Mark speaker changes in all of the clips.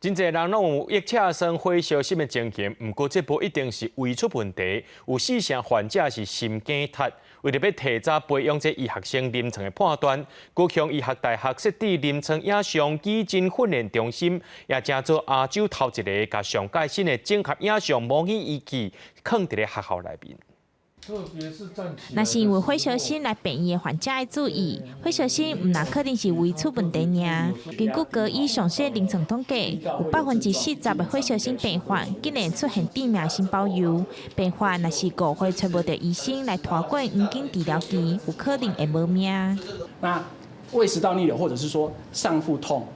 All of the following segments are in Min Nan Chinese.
Speaker 1: 真濟人攏有腋赤酸、火燒心的情形，毋過這無一定是胃出問題，有四成患者是心梗塞。為著欲提早培養這醫學生臨床的判斷，高雄醫學大學設置臨床影像擬真訓練中心，也成做亞洲頭一个，共上蓋新的整合影像模擬儀器囥佇咧學校內面。
Speaker 2: 若是因為火燒心來病院的患者愛注意，火燒心毋但可能是胃出問題爾。根據高醫上新臨床統計，有40%的火燒心病患竟然出現致命心包油。病患若是誤會揣無著醫生來拖過黃金治療期，有可能會無命。
Speaker 3: 那胃食道逆流或者是說上腹痛，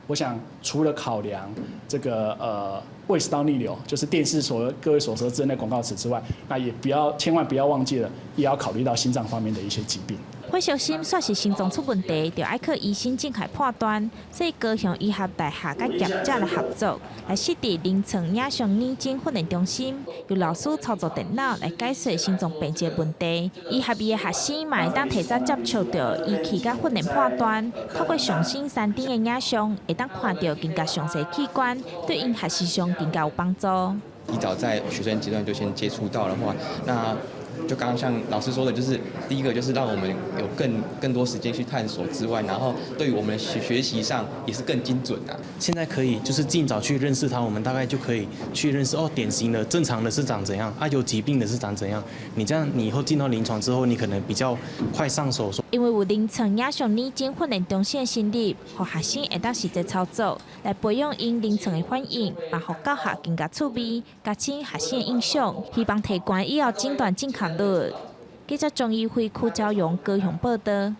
Speaker 3: 我想除了考量這個胃食道逆流，就是電視所各位所熟知的那廣告詞之外，那也不要千萬不要忘記了，也要考慮到心臟方面的一些疾病。
Speaker 2: 火燒心煞是心臟出問題，就愛靠醫生正確判斷。所以高雄醫學大學佮業者來合作，來設置臨床影像擬真訓練中心，由老師操作電腦來解說心臟病這個問題。醫學院的學生嘛會當提早接觸著儀器佮訓練判斷，透過上新3D 的影像，會當看著更加詳細器官，對𪜶學習上更加有幫助。
Speaker 4: 提早在學生階段就先接觸到的話，那就剛剛像老師說的，就是第一個就是讓我們有更多時間去探索之外，然後對於我們學習上也是更精準啊。
Speaker 5: 現在可以就是盡早去認識它，我們大概就可以去認識哦，典型的正常的是長怎樣，啊有疾病的是長怎樣。你這樣，你以後進到臨床之後，你可能比較快上手。
Speaker 2: 因為有臨床影像擬真訓練中心的成立，予學生會當實際操作，來培養𪜶臨床的反應，嘛予教學更加趣味，加深學生的印象，希望提懸醫後診斷正確率。記者鍾怡輝、柯昭榮高雄報導。